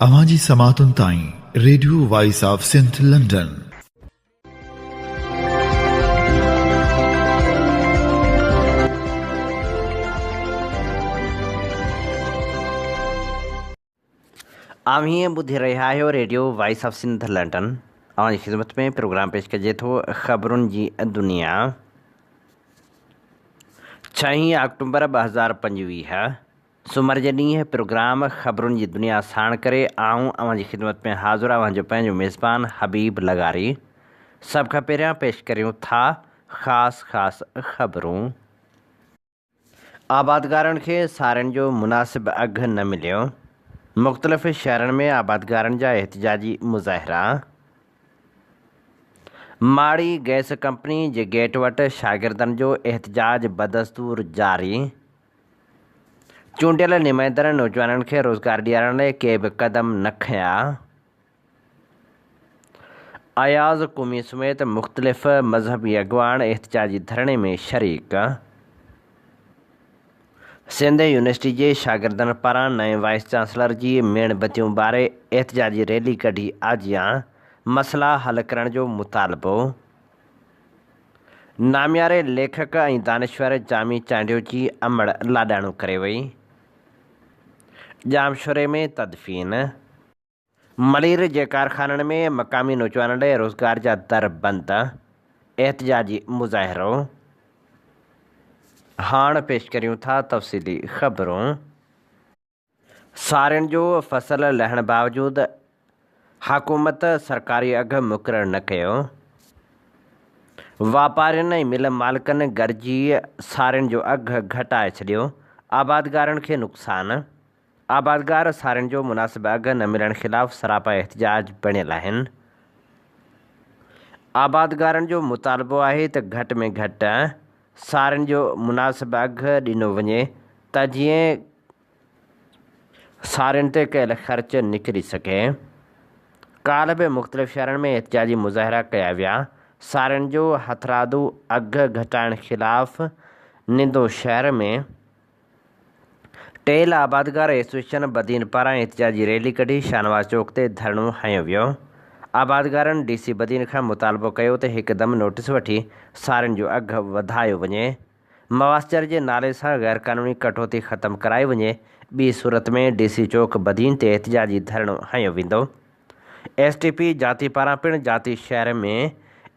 اوهان جي سماعتن تائين radio voice of Sindh London. اوهين ٻڌي رهيا آهيو radio voice of Sindh London. اوهان جي خدمت ۾ پروگرام پيش ڪجي ٿو خبرن جي دنيا. ڇهين آڪٽومبر 2025 سومر جي ڏينهن پروگرام خبرن جي دنيا ساڻ ڪري آئون اوهان جي خدمت ۾ حاضر اوهان جو پنهنجو ميزبان حبيب لغاري. سڀ کان پهريان پيش ڪريون ٿا خاص خاص خبرون. آبادگارن کي سارين جو مناسب اگهه نه مليو، مختلف شهرن ۾ آبادگارن جا احتجاجي مظاهرا. ماڙي گئس ڪمپني جي گيٽ وٽ شاگردن جو احتجاج بدستور جاري. چونڊيل نمائندن نوجوانن کي روزگار ڏيارڻ لاء ڪي به قدم نه کنيا. اياز قومي سميت مختلف مذهبي اڳواڻ احتجاجي ڌرڻي ۾ شريڪ. سنڌ يونيورسٽي جي شاگردن پاران نئين وائيس چانسلر جي ميڻ بتيون ٻاري احتجاجي ريلي ڪڍي آجيان مسئلا حل ڪرڻ جو مطالبو. نامياري ليکڪ ۽ دانشور جامي چانڊيو جي امڙ لاڏاڻو ڪري وئي. ڄامشوري ۾ تدفين. ملير جي ڪارخانن ۾ مقامي نوجوانن لاء روزگار جا در بند، احتجاجي مظاهرو. هاڻ پيش ڪريون ٿا تفصيلي خبرون. سارين جو فصل لهڻ باوجود حڪومت سرڪاري اگهه مقرر نه ڪيو، واپارين ۽ مل مالڪن گڏجي سارين جو اگهه گهٽائي ڇڏيو، آبادگارن کي نقصان، آبادگار سارين جو مناسب اگهه نه ملڻ خلاف سراپا احتجاج بڻيل آهن، آبادگارن جو مطالبو آهي ته گهٽ ۾ گهٽ سارين جو مناسب اگهه ڏنو وڃي ته جيئن سارين تي ڪيل خرچ نڪري سگهي. ڪالهه به مختلف شهرن ۾ احتجاجي مظاهرا ڪيا ويا. سارين جو هٿرادو اگهه گهٽائڻ خلاف نندو شهر ۾ ٽيل آبادگار ايسوسيئيشن بدين پاران احتجاجي ريلي ڪڍي شاهنواز چوڪ تي ڌرڻو هنيو ويو. آبادگارن ڊي سي بدين کان مطالبو ڪيو ته هڪدم نوٽيس وٺي سارين جو اگهه وڌايو وڃي. مواسچر جي نالي سان غيرقانوني ڪٽوتي ختم ڪرائي وڃي، ٻي صورت ۾ ڊي سي چوڪ بدين تي احتجاجي ڌرڻو هنيو ويندو. ايس ٽي پي جاتي پاران پڻ جاتي شهر ۾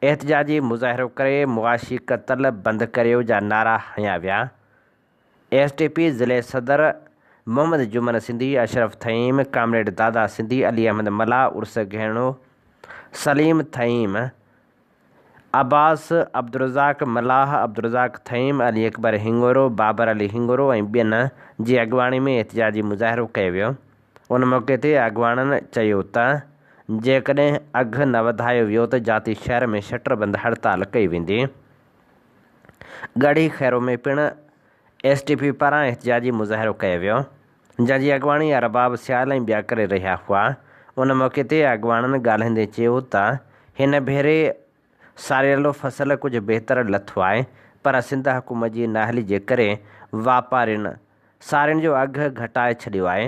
احتجاجي مظاهرو ڪري معاشي قتل بند ڪريو جا نعرا هنيا ويا. ايس ٽي پي ضلعي صدر محمد جمن سنڌي، اشرف ٿهيم، ڪامريڊ دادا سنڌي، علي احمد ملاح، عرس گهيڻو، سليم ٿهيم، عباس، عبدالرزاق ملاح، عبدالرزاق ٿهيم، علي اڪبر هڱورو، بابر علي هڱورو ۽ ٻين جي اڳواڻي ۾ احتجاجي مظاهرو ڪيو ويو. ان موقعي تي اڳواڻن چيو ته جيڪڏهن اگهه نه وڌايو ويو ته جاتي شهر ۾ شٽر بند هڙتال ڪئي ويندي. ڳڙهي خيرو ۾ پڻ ايس ٽي پي پاران احتجاجي مظاهرو ڪيو ويو، جنهن جي اڳواڻي ارباب سيال ۽ ٻيا ڪري رهيا هئا. ان موقعي تي اڳواڻن ڳالهائيندي چيو ته هن ڀيري ساريلو فصل ڪجهه بهتر لٿو آهي پر سنڌ حڪومت جي نااهلي جي ڪري واپارين سارين جو اگهه گهٽائي ڇڏيو آهي.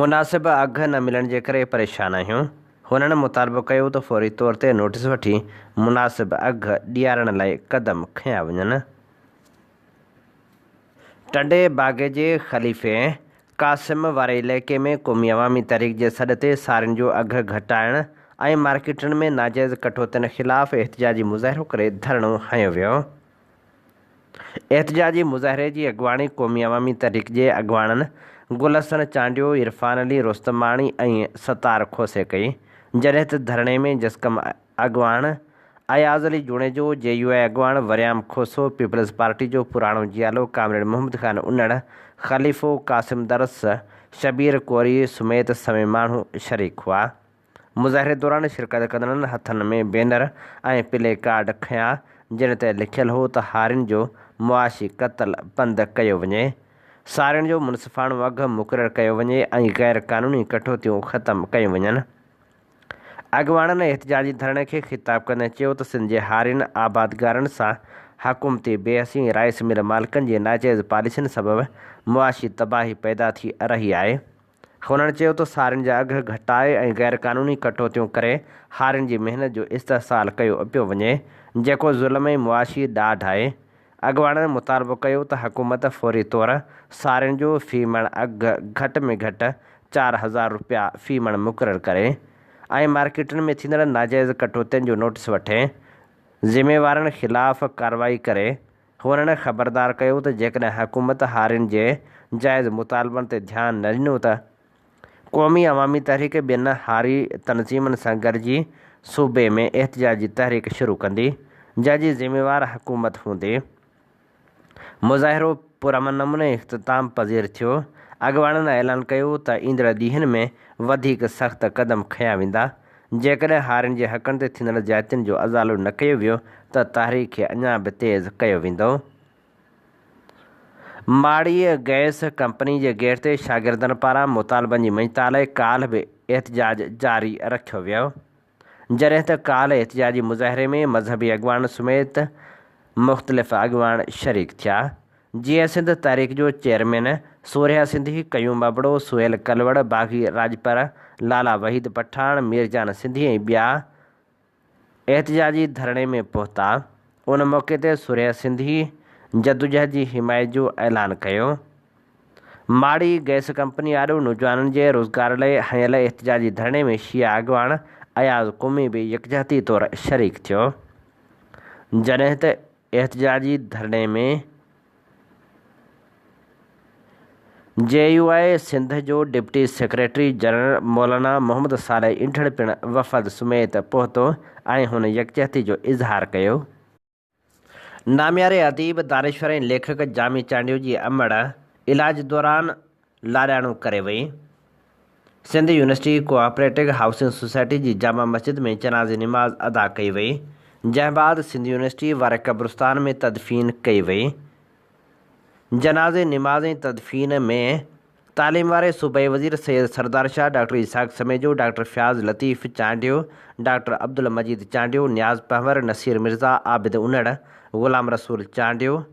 مناسب اگهه نه ملڻ جي ڪري پريشان آهيون. هنن مطالبو ڪيو ته فوري طور تي نوٽيس وٺي مناسب اگهه ڏيارڻ لاء قدم کنيا وڃن. ٽنڊي باگي جي خليفي قاسم واري علائقي ۾ قومي عوامي تحريڪ جي سڏ تي سارين جو اگهه گهٽائڻ ۽ مارڪيٽن ۾ ناجائز ڪٺوتين خلاف احتجاجي مظاهرو ڪري ڌرڻو هنيو ويو. احتجاجي مظاهري جي اڳواڻي قومي عوامي تحريڪ جي اڳواڻن گل حسن چانڊيو، عرفان علي رستماڻي ۽ ستار کوسي ڪئي، جڏهن ته ڌرڻي ۾ جسقم اڳواڻ اياز علي جوڻيجو، جي يو آء اڳواڻ وريام کوسو، پيپلز پارٽي جو پراڻو جيالو ڪامريڊ محمد خان انڙ، خليفو قاسم درس، شبير ڪوري سميت سوين ماڻهو شريڪ هئا. مظاهري دوران شرڪت ڪندڙن هٿن ۾ بينر ۽ پلي ڪارڊ کنيا جن تي لکيل هو ته هارين جو معاشي قتل بند ڪيو وڃي، سارين جو منصفاڻو اگهه مقرر ڪيو وڃي ۽ غير قانوني ڪٺوتيون ختم ڪيون وڃن. اڳواڻن احتجاجي ڌرڻي کي خطاب ڪندي چيو ته سنڌ جي هارين آبادگارن سان حڪومتي بي حسي ۽ رائيس مل مالڪن جي ناجائز پاليسين سبب معاشي تباهي پيدا ٿي رهي آهي. هنن چيو ته سارين جا اگهه گهٽائي ۽ غير قانوني ڪٽوتيون ڪري هارين جي محنت جو استحصال ڪيو پيو وڃي، جيڪو ظلم ۽ معاشي ڏاڍ آهي. اڳواڻن مطالبو ڪيو ته حڪومت فوري طور سارين جو في مڻ اگهه گهٽ ۾ گهٽ 4000 رپيا في مڻ مقرر ڪري ۽ مارڪيٽن ۾ ٿيندڙ ناجائز ڪٽوتين جو نوٽيس وٺي ذميوارن خلاف ڪارروائي ڪري. هنن خبردار ڪيو ته جيڪڏهن حڪومت هارين جي جائز مطالبن تي ڌيان نه ڏنو ته قومي عوامي تحريڪ ٻين هاري تنظيمن سان گڏجي صوبي ۾ احتجاجي تحريڪ شروع ڪندي، جنهن جي ذميوار حڪومت هوندي. مظاهرو پرامن نموني اختتام پذير ٿيو. اڳواڻن اعلان ڪيو ته ايندڙ ڏينهن ۾ وڌيڪ سخت قدم کنيا ويندا. جيڪڏهن هارين جي حقن تي ٿيندڙ زيادتين جو ازالو نه ڪيو ويو ته تحريڪ کي اڃا به تيز ڪيو ويندو. ماڙي گئس ڪمپني جي گيٽ تي شاگردن پاران مطالبن جي مڃتا لاء ڪالهه به احتجاج جاري رکيو ويو. جڏهن ته ڪالهه احتجاجي مظاهري ۾ مذهبي اڳواڻن سميت مختلف اڳواڻ شريڪ ٿيا. جيئي سنڌ تحريڪ جو چيئرمين سورهيه سنڌي، قيوم ابڙو، سهيل ڪلوڙ، باغي راڄپر، لالا وحيد پٺاڻ، ميرجان سنڌي ۽ ٻيا احتجاجي ڌرڻي ۾ پهتا. ان موقعي تي سورهيه سنڌي جدوجهد جي حمايت جو اعلان ڪيو. ماڙي گئس ڪمپني آڏو نوجوانن جي روزگار لئي هنيل احتجاجي ڌرڻي ۾ شيعا اڳواڻ اياز قمي به يڪجهتي طور شريڪ ٿيو. جڏهن ته احتجاجي ڌرڻي ۾ جي يو آء سنڌ جو deputy secretary general Maulana Muhammad Saleh Indhar پڻ وفد سميت پهتو ۽ هن يڪجهتي جو اظهار ڪيو. نامياري اديب، دانشور ۽ ليکڪ جامي چانڊيو جي امڙ علاج دوران لاڏاڻو ڪري وئي. Sindh university cooperative housing society جي جامع مسجد ۾ جنازي نماز ادا ڪئي وئي، جنهن بعد سنڌ يونيورسٽي واري قبرستان ۾ تدفين ڪئي وئي. جنازي نماز ۽ تدفين ۾ تعليم واري صوبائي وزير Syed Sardar Shah, doctor Ishaq Samejo, doctor Fayaz Latif Chandio, doctor Abdul Majeed Chandio, Niaz Panhwar, Naseer Mirza, Abid Unar, Ghulam Rasool Chandio,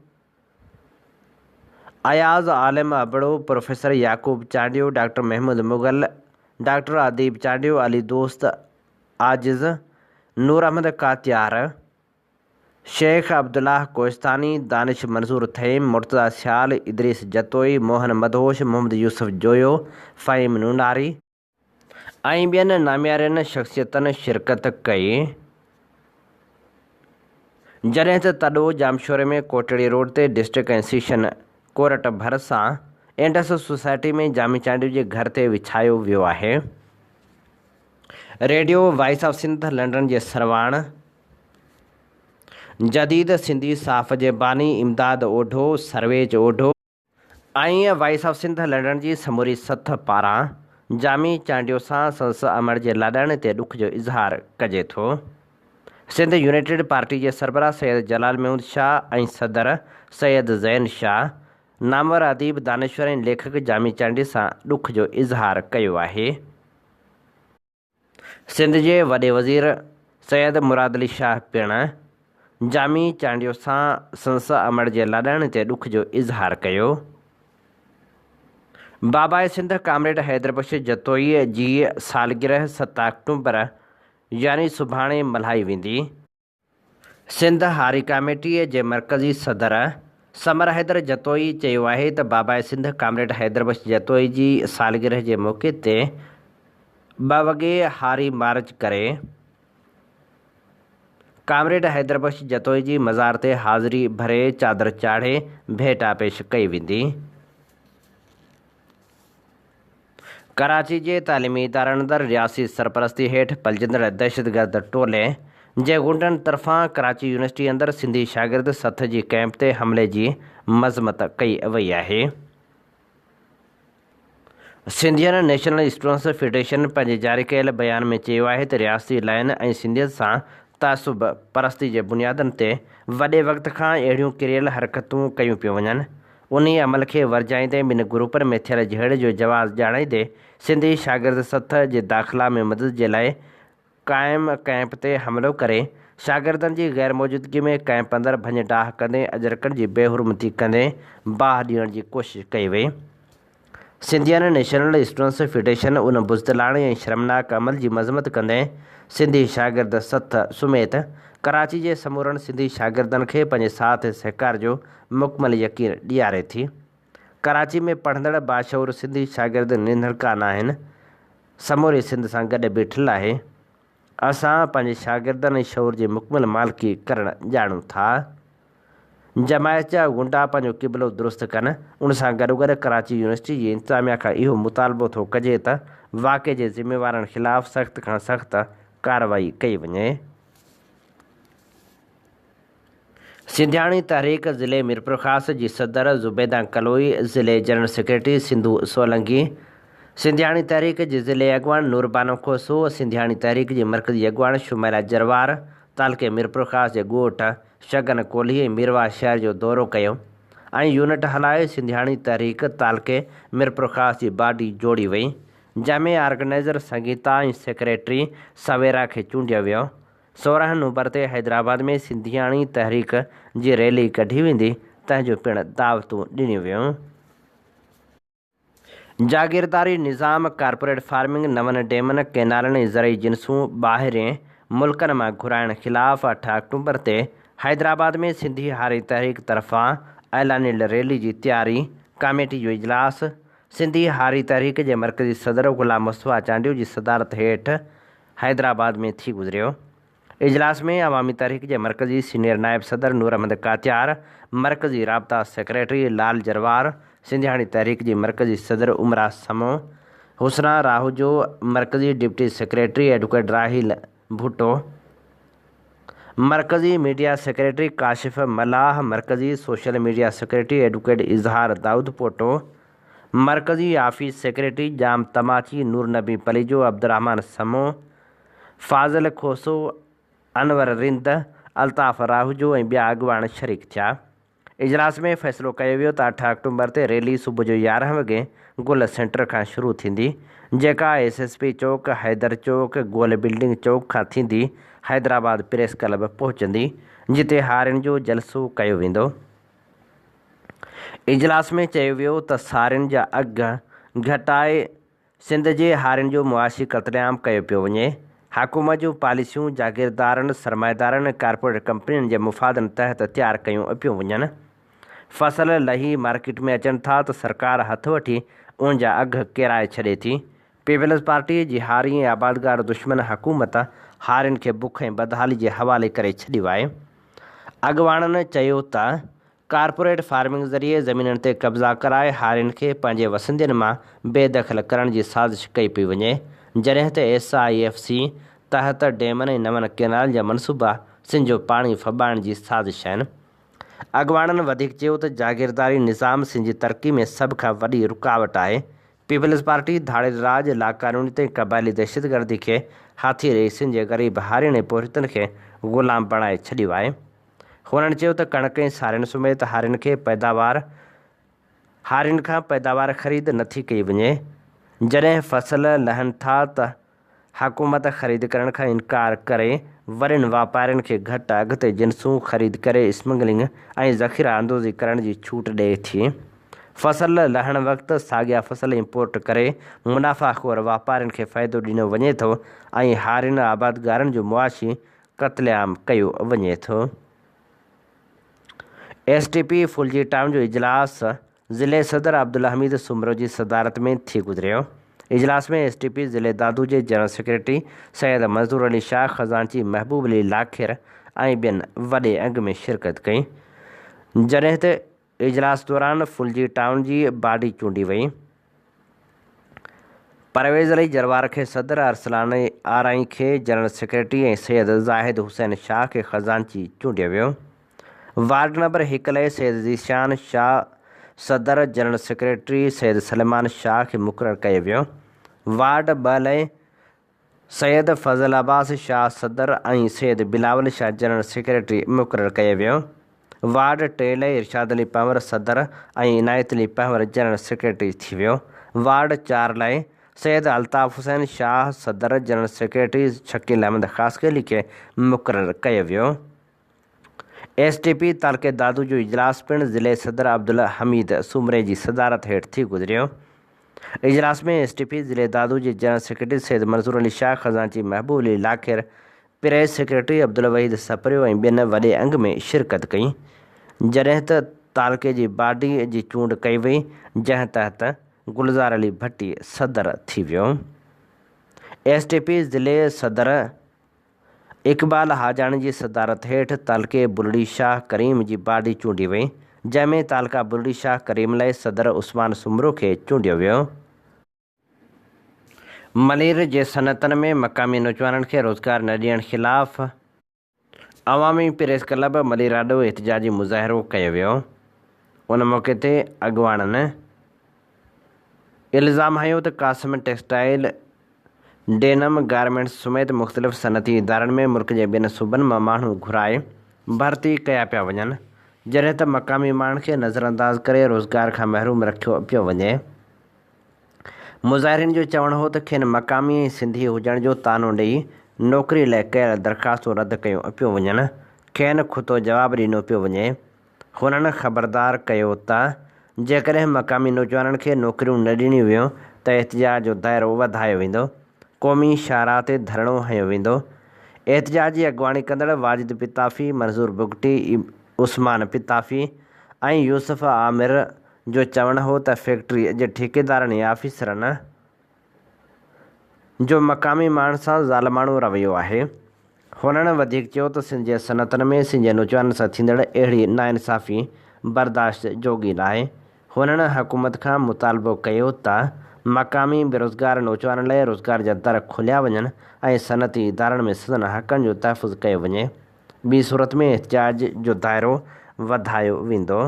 Ayaz Alam Abro, professor Yaqoob Chandio, doctor Mehmood Mughal, doctor Adeeb Chandio, Ali Dost Ajiz, Noor Ahmed Katiar, Sheikh Abdullah Kohistani, Danish Manzoor Thaheem, Murtaza Sial, Idrees Jatoi, Mohan Madhosh, Muhammad Yousuf Joyo, Faheem Nonari. ۽ ٻين ناميارين شخصيتن شرڪت ڪئي. جڏهن ته تڏو ڄامشوري ۾ Kotri road تي district ۽ session court ڀرسان انڊس سوسائٽي ۾ جامي چانڊيو جي گهر تي وڇايو ويو آهي. Radio voice of Sindh London جي سرواڻ جديد سنڌي صحافت جي باني Imdad Odho, Sarwech Odho, ۽ voice of Sindh London جي سموري سٿ پاران جامي چانڊيو سان سندس امڙ جي لاڏاڻي تي ڏک جو اظهار ڪجي ٿو. سنڌ يونائيٽيڊ پارٽي جي سربراهه سيد جلال محمود شاهه ۽ صدر سيد زين شاهه نامور اديب، دانشور ۽ ليکڪ جامي چانڊيي سان ڏک جو اظهار ڪيو آهي. سنڌ جي وڏي وزير سيد مراد علي شاهه پڻ جامي چانڊيو سان سندس امڙ جي لاڏاڻي تي ڏک جو اظهار ڪيو. باباء سنڌ ڪامريڊ حيدر بخش جتوئي جي سالگرهه ست آڪٽوبر يعني سڀاڻي ملهائي ويندي. سنڌ هاري ڪاميٽيء جي مرڪزي صدر ثمر حيدر جتوئي چيو آهي ته باباء سنڌ ڪامريڊ حيدر بخش جتوئي جي سالگرهه جي موقعي تي ٻه وڳي هاري مارچ ڪري ڪامريڊ حيدر بخش جتوئي جي مزار تي حاضري ڀري چادر چاڙهي ڀيٽا پيش ڪئي ويندي. ڪراچي جي تعليمي ادارن اندر رياستي سرپرستي هيٺ پلجندڙ دهشتگرد ٽولي جي غنڊن طرفان ڪراچي يونيورسٽي اندر سنڌي شاگرد سٿ جي ڪئمپ تي حملي جي مذمت ڪئي وئي آهي. سنڌين نيشنل اسٽوڊنٽس فيڊريشن پنهنجي جاري ڪيل بيان ۾ چيو آهي ته رياستي لائين ۽ سنڌيت سان تعصب پرستي جي بنيادن تي وڏي وقت کان اهڙيون ڪريل حرڪتون ڪيون پيون وڃن انهيء عمل کي ورجائيندي ٻن گروپن ۾ ٿيل جهيڙي جو جواز ڄاڻائيندي سنڌي شاگرد سٿ جي داخلا ۾ مدد جي لاء قائم ڪئمپ تي حملو ڪري شاگردن جي غير موجودگي ۾ ڪئمپ اندر ڀڃ ڊاهه ڪندي اجرڪن جي بي حرمتي ڪندي باهه ڏيڻ جي ڪوشش ڪئي وئي. سنڌين نيشنل اسٽوڊنٽس فيڊريشن ان بزدلاڻي ۽ شرمناڪ عمل جي مذمت ڪندي سنڌي شاگرد سٿ سميت ڪراچي جي سمورن سنڌي شاگردن کي پنهنجي ساٿ ۽ سهڪار جو مڪمل يقين ڏياري ٿي. ڪراچي ۾ پڙهندڙ باشعور سنڌي شاگرد ننڌڻڪا ناهن، سموري سنڌ سان گڏ بيٺل آهي. اسان پنهنجي شاگردن ۽ شعور جي مڪمل مالڪي ڪرڻ ڄاڻون ٿا. جماعت جا غنڊا پنهنجو قبلو درست ڪن، ان سان گڏوگڏ ڪراچي يونيورسٽي جي انتظاميا کان اهو مطالبو ٿو ڪجي ته واقعي جي ذميوارن خلاف سخت کان سخت ڪارروائي ڪئي وڃي. سنڌياڻي تحريڪ ضلعي ميرپورخاص جي صدر زبيده ڪلوئي، ضلعي جنرل سيڪريٽري سنڌو سولنگي، سنڌياڻي تحريڪ جي ضلعي اڳواڻ نوربانو کوسو، سنڌياڻي تحريڪ جي مرڪزي اڳواڻ شميلا جروار تعلقي ميرپورخاص جي ڳوٺ شگن ڪولهي ۽ ميرواهه شهر جو دورو ڪيو ۽ يونٽ هلائي سنڌياڻي تحريڪ تعلقي ميرپورخاص جي باڊي جوڙي وئي جنهن ۾ آرگنائيزر سنگيتا ۽ سيڪريٽري سويرا کي چونڊيو ويو. 16 نومبر تي حيدرآباد ۾ سنڌياڻي تحريڪ جي ريلي ڪڍي ويندي تنهن جون پڻ دعوتون ڏنيون ويون. جاگيرداري نظام، ڪارپوريٽ فارمنگ، نون ڊيمن، ڪئنالن ۽ زرعي جنسون ٻاهرين ملڪن مان گهرائڻ خلاف اٺ آڪٽوبر تي حيدرآباد ۾ سنڌي هاري تحريڪ طرفان اعلانيل ريلي جي تياري ڪاميٽي جو اجلاس سنڌي هاري تحريڪ جي مرڪزي صدر غلام مصطفيٰ چانڊيو جي صدارت هيٺ حيدرآباد ۾ ٿي گذريو. اجلاس ۾ عوامي تحريڪ جي مرڪزي سينيئر نائب صدر نور احمد ڪاتيار، مرڪزي رابطا سيڪريٽري لال جروار، سنڌياڻي تحريڪ جي مرڪزي صدر عمرا سمون، حسنا راهوجو، مرڪزي deputy secretary advocate Raheel Bhutto, مرڪزي ميڊيا سيڪريٽري ڪاشف ملاح، مرڪزي social media secretary advocate Izhar Daudpoto, مرڪزي آفيس سيڪريٽري ڄام تماچي نور نبي پليجو، عبدالرحمان سمون، فاضل کوسو، انور رند، الطاف راهوجو ۽ ٻيا اڳواڻ شريڪ ٿيا. اجلاس ۾ فيصلو ڪيو ويو ته اٺ آڪٽومبر تي ريلي صبح جو 11 وڳي گل سينٽر کان شروع ٿيندي، جيڪا ايس ايس پي چوڪ، حيدر چوڪ، گول بلڊنگ چوڪ کان ٿيندي حيدرآباد پريس ڪلب پهچندي، جتي هارين جو جلسو ڪيو ويندو. اجلاس ۾ چيو ويو ته سارين جا اگهه گهٽائي سنڌ جي هارين جو معاشي قتل عام ڪيو پيو وڃي، حڪومت جون پاليسيون جاگيردارن، سرمائيدارن ۽ ڪارپوريٽ ڪمپنين جي مفادن تحت تيار ڪيون پيون وڃن. فصل لهي مارڪيٽ ۾ اچن ٿا ته سرڪار هٿ وٺي انهن جا اگهه ڪيرائي ڇڏي ٿي. پيپلز پارٽي جي هاري ۽ آبادگار دشمن حڪومت هارين کي بک ۽ بدحالي جي حوالي ڪري ڇڏيو آهي. اڳواڻن چيو ته ڪارپوريٽ فارمنگ ذريعي زمينن تي قبضا ڪرائي هارين کي پنهنجي وسندين مان بي دخل ڪرڻ جي سازش ڪئي پئي وڃي، جڏهن ته ايس I F C تحت ڊيمن ۽ نون ڪئنالن جا منصوبا سنڌ جو پاڻي ڦٻائڻ جي سازش آهن. اڳواڻن وڌيڪ چيو ته جاگيرداري نظام سنڌ جي ترقي ۾ سڀ کان وڏي رڪاوٽ آهي، پيپلز پارٽي ڌاڙيل راڄ، لاقانونيت ۽ قبائلي دهشتگردي کي هاٿي ڏئي سنڌ جي غريب هارين ۽ پورهيتن کي غلام بڻائي ڇڏيو آهي. هنن چيو ته ڪڻڪ ۽ سارين سميت هارين کي پيداوار هارين کان پيداوار خريد نٿي ڪئي وڃي، جڏهن فصل لهن ٿا ته حڪومت خريد ڪرڻ کان انڪار ڪري وڏن واپارين کي گهٽ اگهه تي جنسون خريد ڪري اسمگلنگ ۽ ذخيره اندوزي ڪرڻ جي ڇوٽ ڏئي ٿي. فصل لهڻ وقت ساڳيا فصل امپورٽ ڪري منافع خور واپارين کي فائدو ڏنو وڃي ٿو ۽ هارين آبادگارن جو معاشي قتل عام ڪيو وڃي ٿو. S T P Phulji town جو اجلاس ضلعي صدر عبدالحميد سومرو جي صدارت ۾ ٿي گذريو. اجلاس ۾ ايس ٽي پي ضلعي دادو جي جنرل سيڪريٽري سيد منظور علي شاهه، خزانچي محبوب علي لاکير ۽ ٻين وڏي انگ ۾ شرڪت ڪئي. جڏهن ته اجلاس دوران ڦلجي ٽائون جي باڊي چونڊي وئي. پرويز علي جروار کي صدر، ارسلان آرائين کي جنرل سيڪريٽري ۽ سيد زاهد حسين شاهه کي خزانچي چونڊيو ويو. وارڊ نمبر هڪ لاء سيد ذيشان شاهه صدر، جنرل سيڪريٽري سيد سليمان شاهه کي مقرر ڪيو ويو. وارڊ ٻه لاء سيد فضل عباس شاهه صدر ۽ سيد بلاول شاهه جنرل سيڪريٽري مقرر ڪيو ويو. وارڊ ٽي لاء ارشاد علي پنهور صدر ۽ عنايت علي پنهور جنرل سيڪريٽري ٿي ويو. وارڊ چار لاء سيد الطاف حسين شاهه صدر، جنرل سيڪريٽري شڪيل احمد خاصخيلي کي مقرر ڪيو ويو. ايس ٽي پي تعلقي دادو جو اجلاس پڻ ضلعي صدر عبدالحميد سومري جي صدارت هيٺ ٿي گذريو. اجلاس ۾ ايس ٽي پي ضلعي دادو جي جنرل سيڪريٽري سيد منظور علي شاهه، خزانچي محبوب علي لاکير، پريس سيڪريٽري عبدالوحيد سپريو ۽ ٻين وڏي انگ ۾ شرڪت ڪئي. جڏهن ته تعلقي جي باڊي جي چونڊ ڪئي وئي، جنهن تحت گلزار علي ڀٽي صدر ٿي ويو. ايس ٽي پي ضلعي صدر اقبال حاجاڻي جي صدارت هيٺ تعلقي بلڙي شاهه ڪريم جي باڊي چونڊي وئي، جنهن ۾ تعلقه بلڙي شاهه ڪريم لاء صدر عثمان سومرو کي چونڊيو ويو. ملير جي صنعتن ۾ مقامي نوجوانن کي روزگار نه ڏيڻ خلاف عوامي پريس ڪلب ملير آڏو احتجاجي مظاهرو ڪيو ويو. ان موقعي تي اڳواڻن الزام هنيو ته قاسم ٽيڪسٽائيل، ڊينم گارمينٽس سميت مختلف صنعتي ادارن ۾ ملڪ جي ٻين صوبن مان ماڻهو گهرائي ڀرتي ڪيا پيا وڃن، جڏهن ته مقامي ماڻهن کي نظرانداز ڪري روزگار کان محروم رکيو پيو وڃي. مظاهرين جو چوڻ هو ته کين مقامي ۽ سنڌي هجڻ جو طعنو ڏئي نوڪري لاء ڪيل درخواستون رد ڪيون پيون وڃن، کين کتو جواب ڏنو پيو وڃي. هنن خبردار ڪيو ته جيڪڏهن مقامي نوجوانن کي نوڪريون نه ڏنيون ويون ته احتجاج جو دائرو وڌايو ويندو، قومي شاهراهه تي ڌرڻو هنيو ويندو. احتجاج جي اڳواڻي ڪندڙ واجد پتافي، منظور بگٽي، عثمان پتافي ۽ يوسف عامر جو چوڻ هو ته فيڪٽري جي ٺيڪيدارن ۽ آفيسرن جو مقامي ماڻهن سان ظالماڻو رويو آهي. هنن وڌيڪ چيو ته سنڌ جي صنعتن ۾ سنڌ جي نوجوانن سان ٿيندڙ اهڙي ناانصافي برداشت جوڳي ناهي. هنن حڪومت کان مطالبو ڪيو ته مقامي بيروزگار نوجوانن لاء روزگار جا در کوليا وڃن ۽ صنعتي ادارن ۾ سندن حقن جو تحفظ ڪيو وڃي ٻي صورت ۾ احتجاج جو دائرو وڌايو ويندو.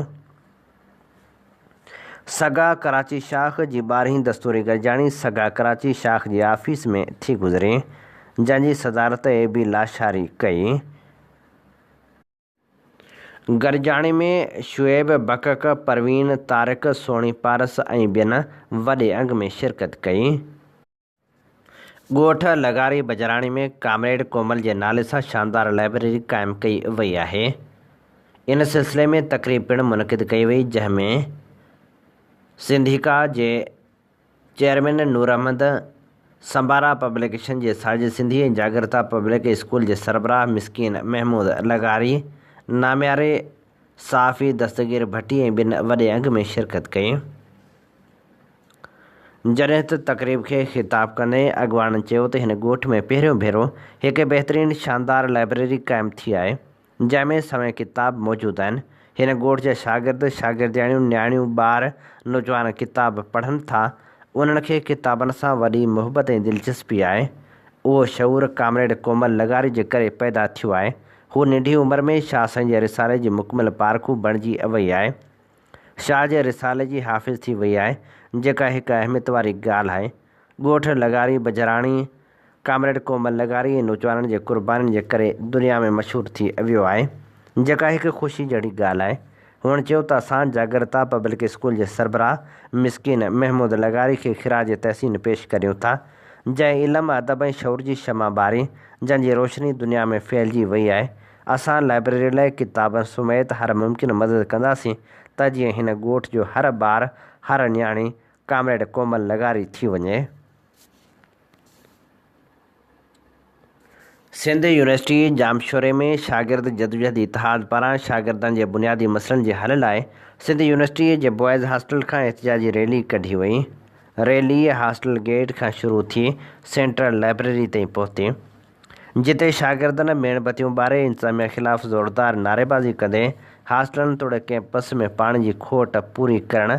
سگا ڪراچي شاخ جي ٻارهين دستوري گڏجاڻي سگا ڪراچي شاخ جي آفيس ۾ ٿي گذري، جنهن جي صدارت اي بي لاشاري ڪئي. گڏجاڻي ۾ شعيب بڪڪ، پروين طارق، سهڻي پارس ۽ ٻين وڏي انگ ۾ شرڪت ڪئي. ڳوٺ لغاري بجراڻي ۾ ڪامريڊ ڪومل جي نالي سان شاندار لائبريري قائم ڪئي وئي آهي. ان سلسلي ۾ تقريب پڻ منعقد ڪئي وئي جنهن ۾ سنڌيڪا جي چيئرمين نور احمد، سمبارا پبليڪيشن جي ساجد سنڌي ۽ جاڳرتا پبلڪ اسڪول جي سربراهه مسڪين محمود لغاري، نامياري صحافي دستگير ڀٽي ۽ ٻين وڏي انگ ۾ شرڪت ڪئي. جڏهن ته تقريب کي خطاب ڪندي اڳواڻن چيو ته هن ڳوٺ ۾ پهريون ڀيرو هڪ بهترين شاندار لائبريري قائم ٿي آهي جنهن ۾ سوين ڪتاب موجود آهن هن ڳوٺ جا شاگرد شاگردياڻيون نياڻيون ٻار نوجوان ڪتاب پڙهن ٿا انهن کي ڪتابن سان وڏي محبت ۽ دلچسپي آهي اهو شعور ڪامريڊ ڪومل لغاري جي ڪري پيدا ٿيو آهي هو ننڍي عمر ۾ شاهه سائين جي رسالي جي مڪمل پارکو بڻجي وئي آهي. شاهه جي رسالي جي حافظ ٿي وئي آهي، جيڪا هڪ اهميت واري ڳالهه آهي. ڳوٺ لغاري بجراڻي ڪامريڊ ڪومل لغاري ۽ نوجوانن جي قربانين جي ڪري دنيا ۾ مشهور ٿي ويو آهي، جيڪا هڪ خوشي جهڙي ڳالهه آهي. هن چيو ته اسان جاڳرتا پبلڪ اسڪول جي سربراهه مسڪين محمود لغاري کي خراج تحسين پيش ڪريون ٿا، جنهن علم، ادب ۽ شعور جي شمع ٻاري، جنهن جي روشني دنيا ۾ ڦهلجي وئي آهي. اسان لائبريري لاء ڪتابن سميت هر ممڪن مدد ڪنداسين ته جيئن هن ڳوٺ جو هر ٻار، هر نياڻي ڪامريڊ ڪومل لغاري ٿي وڃي. سنڌ يونيورسٽي ڄامشوري ۾ شاگرد جدوجهد اتحاد پاران شاگردن جي بنيادي مسئلن جي حل لاء سنڌ يونيورسٽي جي بوائز هاسٽل کان احتجاجي ريلي ڪڍي وئي. ريلي هاسٽل گيٽ کان شروع ٿي سينٽرل لائبريري تائين پهتي. جتي شاگردن ميڻ بتيون ٻاري انتظاميا خلاف زوردار نعريبازي ڪندي هاسٽلن توڙي ڪئمپس ۾ پاڻي جي کوٽ پوري ڪرڻ،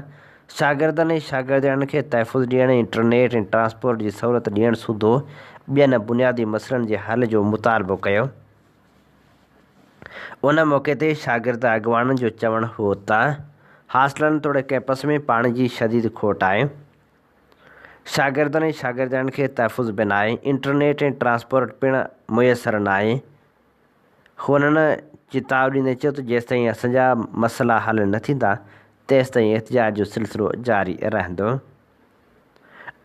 شاگردن ۽ شاگردياڻين کي تحفظ ڏيڻ، انٽرنيٽ ۽ ٽرانسپورٽ جي سهولت ڏيڻ سوڌو ٻين بنيادي مسئلن جي حل جو مطالبو ڪيو. ان موقعي تي شاگرد اڳواڻن جو چوڻ هو ته هاسٽلن توڙي ڪئمپس ۾ پاڻي جي شديد کوٽ آهي، شاگردن ۽ شاگردياڻين کي تحفظ به ناهي، انٽرنيٽ ۽ ٽرانسپورٽ پڻ ميسر ناهي. هنن چتاء ڏيندي چيو ته جيستائين اسان جا مسئلا حل نه ٿيندا تيستائين احتجاج جو سلسلو جاري رهندو.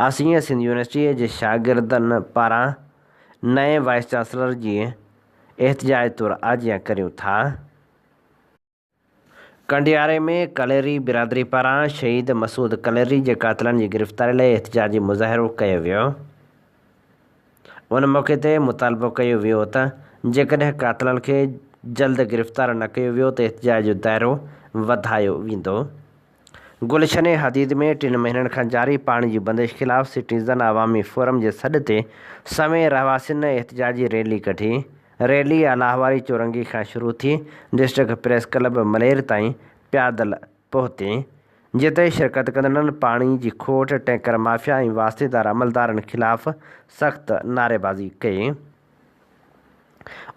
اسين سنڌ يونيورسٽيء جي شاگردن پاران نئين وائيس چانسلر جي احتجاج طور آجيان ڪريون ٿا. ڪنڊياري ۾ ڪليري برادري پاران شهيد مسعود ڪليري جي قاتلن جي گرفتاري لاء احتجاجي مظاهرو ڪيو ويو. ان موقعي تي مطالبو ڪيو ويو ته جيڪڏهن قاتلن کي جلد گرفتار نه ڪيو ويو ته احتجاج جو دائرو وڌايو ويندو. گلشن حديد ۾ ٽن مهينن کان جاري پاڻي جي بندش خلاف سٽيزن عوامي فورم جي سڏ تي سوين رهواسين احتجاجي ريلي ڪڍي. ريلي الاهواري چورنگي کان شروع ٿي ڊسٽرڪٽ پريس ڪلب ملير تائين پيادل پهتي، جتي شرڪت ڪندڙن پاڻي جي کوٽ، ٽينڪر مافيا ۽ واسطيدار عملدارن خلاف سخت نعريبازي ڪئي.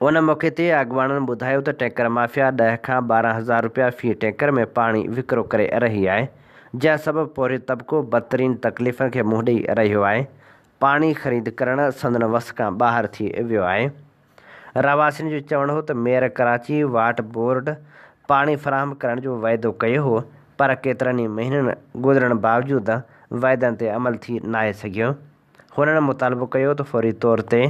ان موقعي تي اڳواڻن ٻڌايو ته ٽينڪر مافيا ڏهه کان 12 هزار رپيا في ٽينڪر ۾ پاڻي وڪرو ڪري رهي آهي، جنهن سبب پورهيت طبقو بدترين تڪليفن کي منهن ڏئي رهيو آهي، پاڻي خريد ڪرڻ سندن وس کان ٻاهر ٿي ويو آهي. رهواسين جو چوڻ هو ته ميئر ڪراچي واٽ بورڊ پاڻي فراهم ڪرڻ جو وعدو ڪيو هو پر ڪيترن ئي مهينن گذرڻ باوجود وعدن تي عمل ٿي ناهي سگهيو. هنن مطالبو ڪيو ته فوري طور تي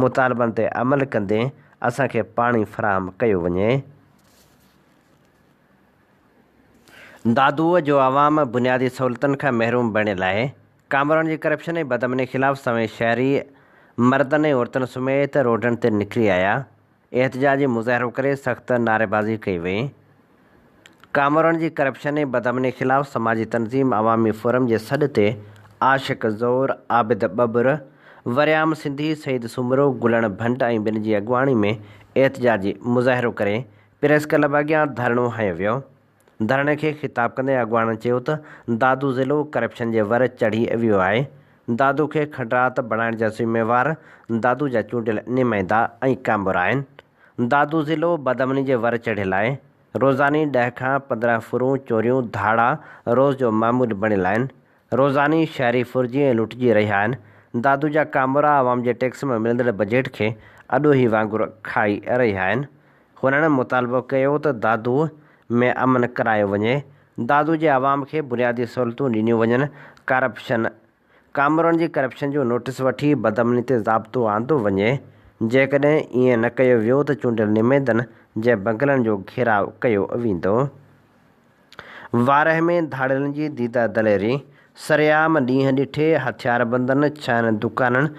مطالبن تي عمل ڪندي اسان کي پاڻي فراهم ڪيو وڃي. دادوء جو عوام بنيادي سهولتن کان محروم بڻيل آهي. ڪامورن جي ڪرپشن ۽ بدامني خلاف سوين شهري مردن ۽ عورتن سميت روڊن تي نڪري آيا. احتجاجي مظاهرو ڪري سخت نعريبازي ڪئي وئي. ڪامورن جي ڪرپشن ۽ بدامني خلاف سماجي تنظيم عوامي فورم جي سڏ تي عاشق زئور، عابد ٻٻر، وريام سنڌي، سعيد سومرو، گلڻ ڀنڊ ۽ ٻين جي اڳواڻي ۾ احتجاجي مظاهرو ڪري پريس ڪلب اڳيان ڌرڻو هنيو ويو. ڌرڻي کي خطاب ڪندي اڳواڻن چيو ته دادو ضلعو ڪرپشن جي ور چڙهي ويو آهي، دادو کي کنڊرات بڻائڻ جا ذميوار دادو جا چونڊيل نمائندا ۽ ڪامورا آهن، دادو ضلعو بدامني جي ور چڙهيل آهي، روزاني ڏهه کان 15 ڦرون، چوريون، ڌاڙا روز جو معمول بڻيل آهن، روزاني شهري ڦرجي ۽ لٽجي رهيا آهن، دادو جا ڪامورا عوام جي ٽيڪس مان ملندڙ بجيٽ کي اڏوهي وانگر کائي رهيا آهن. هنن مطالبو ڪيو ته دادو ۾ امن ڪرايو وڃي، دادو جي عوام کي بنيادي سهولتون ڏنيون وڃن، ڪرپشن، ڪامورن جي ڪرپشن جو نوٽيس وٺي بدامني تي ضابطو آندو وڃي، جيڪڏهن ائين نه ڪيو ويو ته چونڊيل نمائندن جي بنگلن جو گهيراء ڪيو ويندو. وارهه ۾ ڌاڙيلن جي ديده دليري، سرعام ڏينهن ڏٺي هٿياربندن ڇهن دڪانن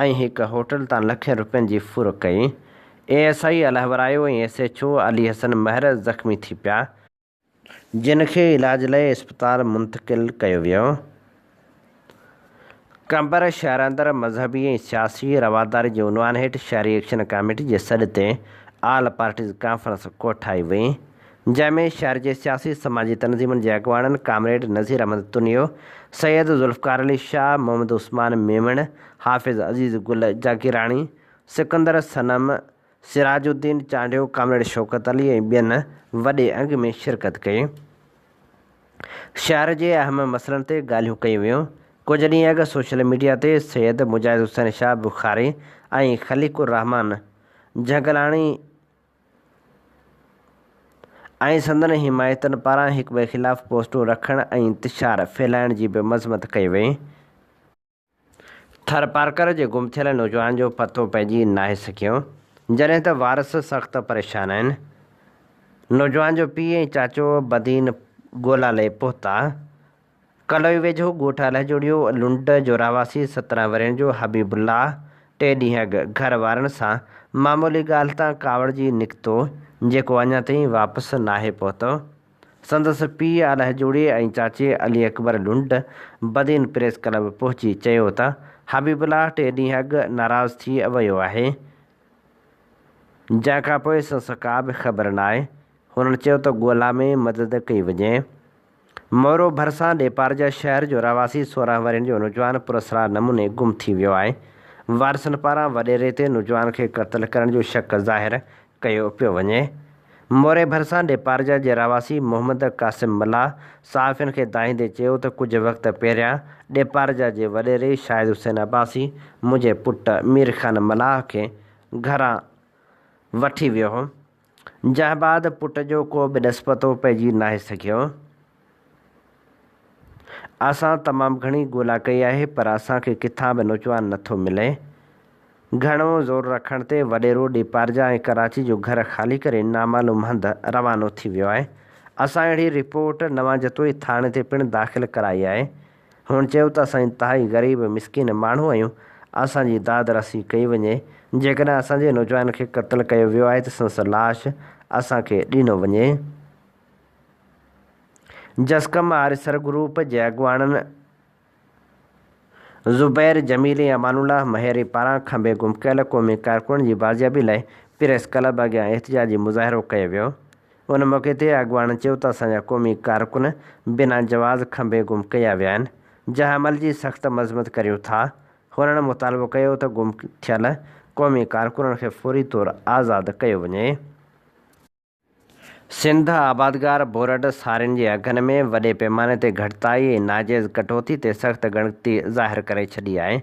۽ هڪ هوٽل تان لکين رپين جي ڦر ڪئي. اي S I Allahwarayo ۽ S H O Ali Hassan Mehar زخمي ٿي پيا. جن کي علاج لاء اسپتال منتقل ڪيو ويو. قمبر شهر اندر مذهبي ۽ سياسي رواداري جي عنوان هيٺ شهري ايڪشن ڪاميٽي جي سڏ تي آل پارٽيز ڪانفرنس ڪوٺائي وئي، جنهن ۾ شهر جي سياسي سماجي تنظيمن جي اڳواڻن ڪامريڊ نذير احمد تنيو، سيد ذوالفقار علي شاهه، محمد عثمان ميمڻ، حافظ عزيز گل جاگيراڻي، سڪندر صنم، سراج الدين چانڊيو، ڪامريڊ شوڪت علي ۽ ٻين وڏي انگ ۾ شرڪت ڪئي. شهر جي اهم مسئلن تي ڳالهيون ڪيون ويون. ڪجهه ڏينهن اڳ سوشل ميڊيا تي سيد مجاهد حسين شاهه بخاري ۽ خليق الرحمان جهنگلاڻي ۽ سندن حمايتن پاران هڪٻئي خلاف پوسٽون رکڻ ۽ انتشار ڦهلائڻ جي به مذمت ڪئي وئي. ٿرپارڪر جي گم ٿيل نوجوان جو پتو پئجي ناهي سگهيو، جڏهن ته وارث سخت پريشان آهن. نوجوان جو پيء ۽ چاچو بدين ڳولا لئي پهتا. ڪلوئي ويجهو ڳوٺ الهجوڙيو لنڊ جو رهواسي 17 ورهين جو حبيب الله ٽي ڏينهن اڳ گهر وارن سان معمولي ڳالهه تان ڪاوڙجي نڪتو، جيڪو اڃا تائين واپس ناهي پهتو. سندس پيء الهجوڙي ۽ چاچي علي اڪبر لنڊ بدين پريس ڪلب پهچي چيو ته حبيب الله ٽي ڏينهن اڳ ناراض ٿي ويو آهي، جنهن کانپوء سندس ڪا به خبر ناهي. هنن چيو ته ڳولا ۾ مدد ڪئي وڃي. مورو ڀرسان ڏيپارجا شهر جو رهواسي 16 ورهين جو نوجوان پراسرار نموني گم ٿي ويو آهي. وارثن پاران وڏيري تي نوجوان کي قتل ڪرڻ جو شڪ ظاهر ڪيو پيو وڃي. موري ڀرسان ڏيپارجا جي رهواسي محمد قاسم ملاح صحافين کي دانهيندي چيو ته ڪجهه وقت پهريان ڏيپارجا جي وڏيري شاهد حسين عباسي منهنجي پٽ مير خان ملاح کي گهران وٺي ويو هو، جنهن بعد پٽ جو ڪو به ڏس پتو پئجي ناهي سگهيو. اسان تمام گهڻي ڳولا ڪئي آهي پر اسان کي ڪٿان به نوجوان نٿو ملي. گهڻو زور رکڻ تي وڏيرو ڏيپارجا ۽ ڪراچي جو گهر خالي ڪري نامعلوم هنڌ روانو ٿي ويو آهي. اسان اهڙي رپورٽ نوان جتوئي ٿاڻي تي پڻ داخل ڪرائي آهي. هن چيو ته اسان انتهائي غريب مسڪين ماڻهو آهيون، اسان جي داد رسي ڪئي وڃي، جيڪڏهن اسان جي نوجوان کي قتل ڪيو ويو آهي ته سندس لاش اسان کي ڏنو وڃي. جسقم آريسر گروپ جي اڳواڻن زبير جميل ۽ امان الله مهيري پاران کنڀي گم ڪيل قومي ڪارڪنن جي بازيابي لاء پريس ڪلب اڳيان احتجاجي مظاهرو ڪيو ويو. ان موقعي تي اڳواڻن چيو ته اسان جا قومي ڪارڪن بنا جواز کنڀي گم ڪيا ويا آهن، جنهن عمل جي سخت مذمت ڪريون ٿا. هنن مطالبو ڪيو ته گم ٿيل قومي ڪارڪنن کي فوري طور آزاد ڪيو وڃي. سنڌ آبادگار بورڊ سارين جي اگهن ۾ وڏي پيماني تي گهٽتائي ۽ ناجائز ڪٽوتي تي سخت ڳڻتي ظاهر ڪري ڇڏي آهي.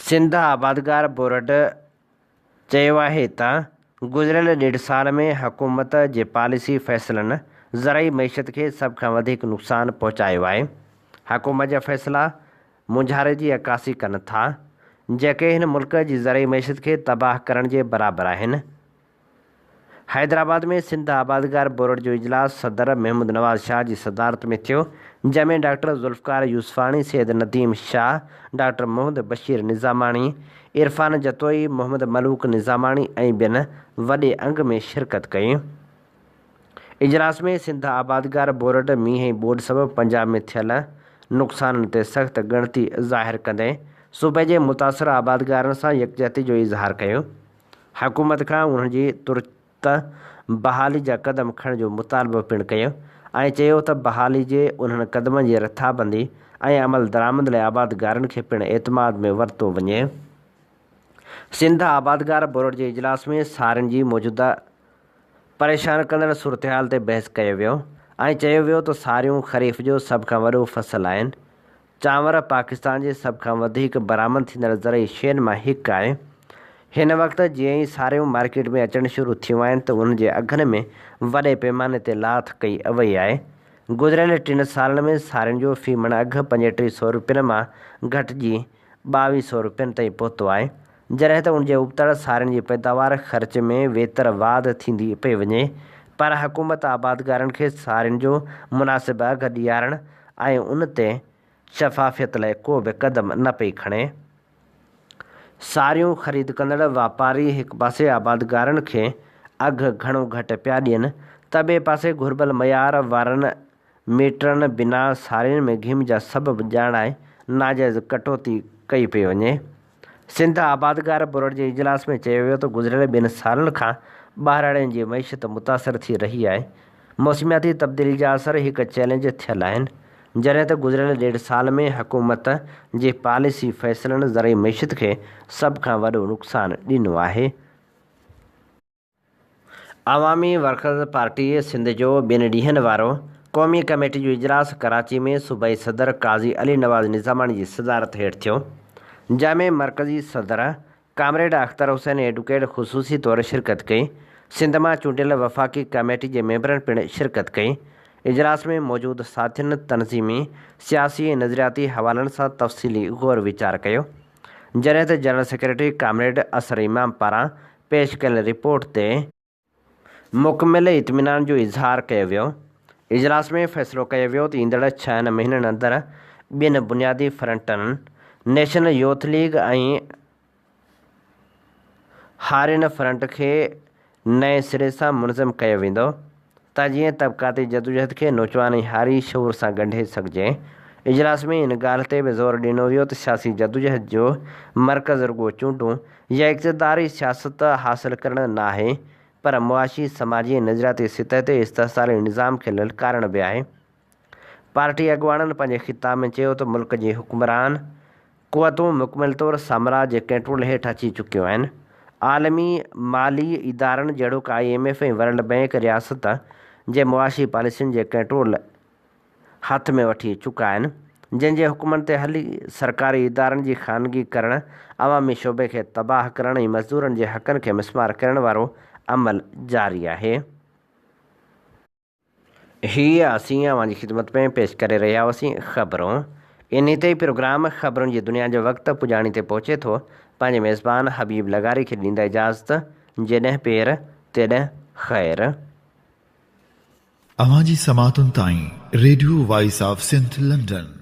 سنڌ آبادگار بورڊ چيو آهي ته گذريل ڏيڍ سال ۾ حڪومت جي پاليسي فيصلن زرعي معيشت کي سڀ کان وڌيڪ نقصان پهچايو آهي، حڪومت جا فيصلا مونجهاري جي عڪاسي ڪن ٿا، جيڪي هن ملڪ جي زرعي معيشت کي تباهه ڪرڻ جي برابر آهن. حيدرآباد ۾ سنڌ آبادگار بورڊ جو اجلاس صدر محمود نواز شاهه جي صدارت ۾ ٿيو، جنهن ۾ ڊاڪٽر ذوالفقار يوسفاڻي، سيد نديم شاهه، ڊاڪٽر محمد بشير نظاماڻي، عرفان جتوئي، محمد ملوڪ نظاماڻي ۽ ٻين وڏي انگ ۾ شرڪت ڪئي. اجلاس ۾ سنڌ آبادگار بورڊ مينهن ۽ ٻوڏ سبب پنجاب ۾ ٿيل نقصانن تي سخت ڳڻتي ظاهر ڪندي صوبي جي متاثر آبادگارن سان يڪجهتي جو اظهار ڪيو. حڪومت کان انهن جي ترت بحالي جا قدم کڻڻ جو مطالبو پڻ ڪيو ۽ چيو ته بحالي جي انهن قدمن جي رٿابندي ۽ عملدرآمد لاء آبادگارن کي پڻ اعتماد ۾ ورتو وڃي. سنڌ آبادگار بورڊ جي اجلاس ۾ سارين جي موجوده پريشان ڪندڙ صورتحال تي بحث ڪيو ويو ۽ چيو ويو ته ساريون خريف جو سڀ کان وڏو فصل آهن چانور پاڪستان جي سڀ کان وڌيڪ برآمد ٿيندڙ زرعي شين مان هڪ آهي. هن وقت جيئن ئي ساريون مارڪيٽ ۾ اچڻ شروع ٿيون آهن ته انهن جي اگهن ۾ وڏي پيماني تي لاٿ ڪئي وئي آهي. گذريل ٽن سالن ۾ سارين جو في مڻ اگهه 35 سئو روپين مان گهٽجي 22 سئو روپين تائين پهتو آهي. جڏهن ته ان جي ابتڙ سارين جي پيداوار خرچ ۾ ويتر واڌ ٿيندي پئي وڃي پر حڪومت آبادگارن کي سارين جو مناسب اگهه ڏيارڻ ۽ ان تي شفافيت لاء ڪو به قدم نه پئي کڻي. ساريون خريد ڪندڙ واپاري هڪ پاسي آبادگارن کي اگهه گهڻو گهٽ پيا ڏين ته ٻئي پاسي گهربل معيار وارن ميٽرن بنا سارين ۾ گهم جا سبب ڄاڻائي ناجائز ڪٽوتي ڪئي پئي وڃي. سنڌ آبادگار بورڊ جي اجلاس ۾ چيو ويو ته گذريل ٻن سالن کان ٻهراڙين جي معيشت متاثر ٿي رهي آهي، موسمياتي تبديلي جا اثر هڪ چئلينج ٿيل آهن، جڏهن ته گذريل ڏيڍ سال ۾ حڪومت جي پاليسي فيصلن زرعي معيشت کي سڀ کان وڏو نقصان ڏنو آهي. عوامي ورڪرز پارٽي سنڌ جو ٻن ڏينهن وارو قومي ڪميٽي جو اجلاس ڪراچي ۾ صوبائي صدر قاضي علي نواز نظاماڻي جي صدارت هيٺ ٿيو، جنهن ۾ مرڪزي صدر ڪامريڊ اختر حسين ايڊوڪيٽ خصوصي طور شرڪت ڪئي، سنڌ مان چونڊيل وفاقي ڪميٽي جي ميمبرن پڻ شرڪت ڪئي، اجلاس ۾ موجود ساٿين تنظيمي، سياسي ۽ نظرياتي حوالن سان تفصيلي غور ويچار ڪيو، جڏهن ته جنرل سيڪريٽري ڪامريڊ اثر امام پاران پيش ڪيل رپورٽ تي مڪمل اطمينان جو اظهار ڪيو ويو. اجلاس ۾ فيصلو ڪيو ويو ته ايندڙ ڇهن مهينن اندر ٻن بنيادي فرنٽن نيشنل يوٿ ليگ ۽ هارين فرنٽ کي نئين سري سان منظم ڪيو ويندو. ته جيئن طبقاتي جدوجهد کي نوجوان ۽ هاري شعور سان ڳنڍي سگهجي. اجلاس ۾ ان ڳالهه تي به زور ڏنو ويو ته سياسي جدوجهد جو مرڪز رڳو چونڊون يا اقتداري سياست حاصل ڪرڻ ناهي پر معاشي، سماجي ۽ نظرياتي سطح تي استحصالي نظام کي للڪارڻ به آهي. پارٽي اڳواڻن پنهنجي خطاب ۾ چيو ته ملڪ جي حڪمران قوتون مڪمل طور سامراج جي ڪنٽرول هيٺ اچي چڪيون آهن، عالمي مالي ادارن جهڙوڪ I M F ۽ world bank رياست جي معاشي پاليسين جي ڪنٽرول هٿ ۾ وٺي چڪا آهن، جن جي حڪمن تي هلي سرڪاري ادارن جي خانگي ڪرڻ، عوامي شعبي کي تباهه ڪرڻ ۽ مزدورن جي حقن کي مسمار ڪرڻ وارو عمل جاري آهي. هي اسين اوهان جي خدمت ۾ پيش ڪري رهيا هئاسين خبرون. انهي تي ئي پروگرام خبرن جي دنيا جو وقت پڄاڻي تي پهچي ٿو. پنهنجي ميزبان حبيب لغاري کي ڏيندا اجازت جيڏهن پير تيڏهن خير. اوهان جي سماعتن تائين radio voice of Sindh London.